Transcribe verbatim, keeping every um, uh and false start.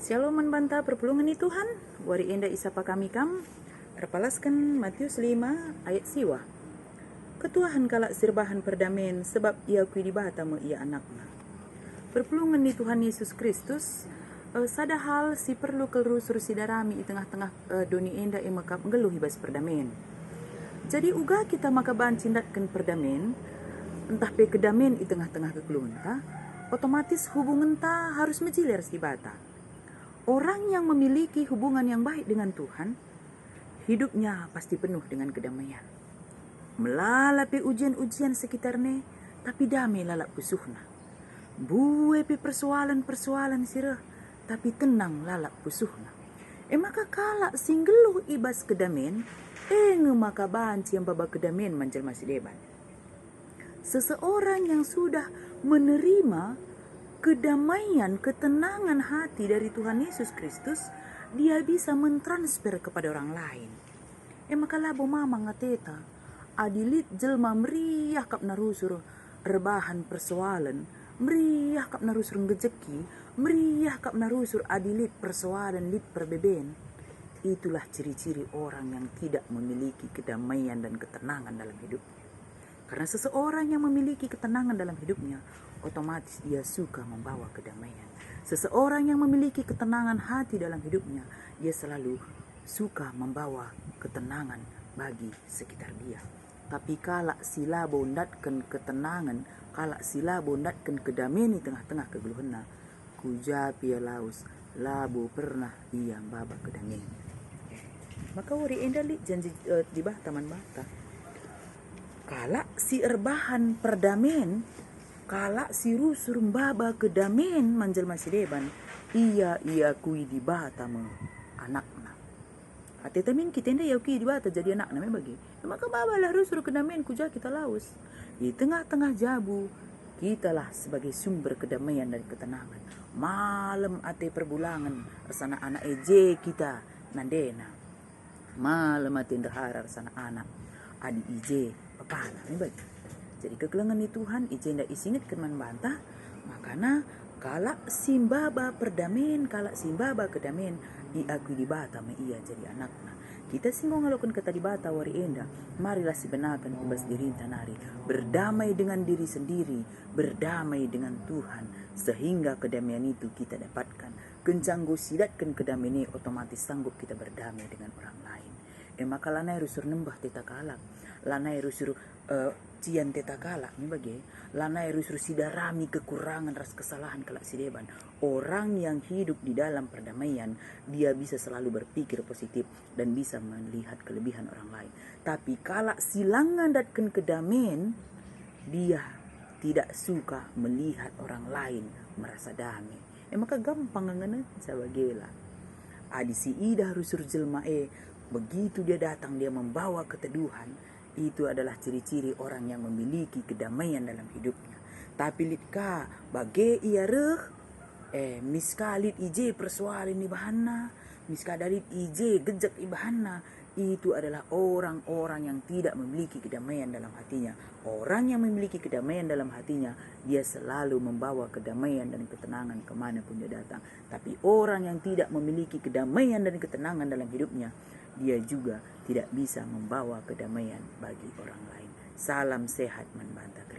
Shalom man banta perpulungen ni Tuhan, wari enda isapa kami kam, erpalasken Matius lima ayat siwah. Ketuahen kalak si erbahan perdamen, sebab iakui Dibata me ia anakna. Perpulungen ni Tuhan Yesus Kristus, eh, sada hal si perlu kal rusur sidarami i tengah-tengah, eh, doni enda e me kap nggeluh i bas perdamen. Jadi uga kita maka banci ndatken perdamen, ntah pe kedamen i tengah-tengah kegeluhenta, otomatis hubungenta harus mejile ras Dibata. Orang yang memiliki hubungan yang baik dengan Tuhan, hidupnya pasti penuh dengan kedamaian. Melala pe ujian-ujian sekitarna, tapi dame lalap pusuhna. Mbue pe persoalan-persoalan si reh, tapi tenang lalap pusuhna. E maka kalak si nggeluh i bas kedamen, e nge maka banci maba kedamen man jelma si deban. Seseorang yang sudah menerima kedamaian, ketenangan hati dari Tuhan Yesus Kristus, dia bisa mentransfer kepada orang lain. E maka labo mamang ateta adi lit jelma meriah kap narusur erbahan persoalen, meriah kap narusur nggejeki, meriah kap narusur adi lit persoalen, lit perbeben. Itulah ciri-ciri orang yang tidak memiliki kedamaian dan ketenangan dalam hidupnya. Karena seseorang yang memiliki ketenangan dalam hidupnya, otomatis ia suka membawa kedamaian. Seseorang yang memiliki ketenangan hati dalam hidupnya, ia selalu suka membawa ketenangan bagi sekitar dia. Tapi kalak si labo ndatken ketenangen, kalak si labo ndatken kedamen i tengah-tengah kegeluhenna, ku ja pe ia lawes, labo pernah ia maba kedamen. Maka wari enda lit janji, eh, Dibata man banta. Kalak si erbahan perdamen, kalak si rusur maba kedamen man jelma si deban, ia iakui Dibata me anakna. Ateta min kita enda iakui Dibata jadi anakna me bage. E maka babalah rusur kedamen ku ja kita lawes. I tengah-tengah jabu, kitalah sebagai sumber kedamaian dan ketenangan. Malem ate perbulangen ersana anak e je kita nandena. Malem ate ndehara ersana anak adi i je bapana me bage. Jadi kekelengen ni Tuhan i jenda isingetken man banta, makana kalak si maba perdamen, kalak si maba kedamen, iakui Dibata me ia jadi anakna. Kita si enggo ngaloken kata Dibata wari enda, marilah sibenaken ku bas dirinta nari, berdamai dengan diri sendiri, berdamai dengan Tuhan, sehingga kedamaian itu kita dapatkan. Kenca enggo sidatken kedamaian e, otomatis sanggup kita berdamai dengan orang lain. E maka lanai rusur nembeh teta kalak, lanai rusur, eh, cian teta kalak me bage, lanai rusur sidarami kekurangan ras kesalahan kalak si deban. Orang yang hidup di dalam perdamaian, dia bisa selalu berpikir positif dan bisa melihat kelebihan orang lain. Tapi kalak si langa ndatken kedamen, dia tidak suka melihat orang lain merasa damai. E maka gampang ngenca bagela. Adi si idah rusur jelma e, begitu dia datang, dia membawa keteduhan, itu adalah ciri-ciri orang yang memiliki kedamaian dalam hidupnya. Tapi lit ka bage ia reh, eh, mis ka lit i je persoalen ibahanna, mis ka lit i je gejek ibahanna, itu adalah orang-orang yang tidak memiliki kedamaian dalam hatinya. Orang yang memiliki kedamaian dalam hatinya, dia selalu membawa kedamaian dan ketenangan kemana pun dia datang. Tapi orang yang tidak memiliki kedamaian dan ketenangan dalam hidupnya, dia juga tidak bisa membawa kedamaian bagi orang lain. Salam sehat man banta.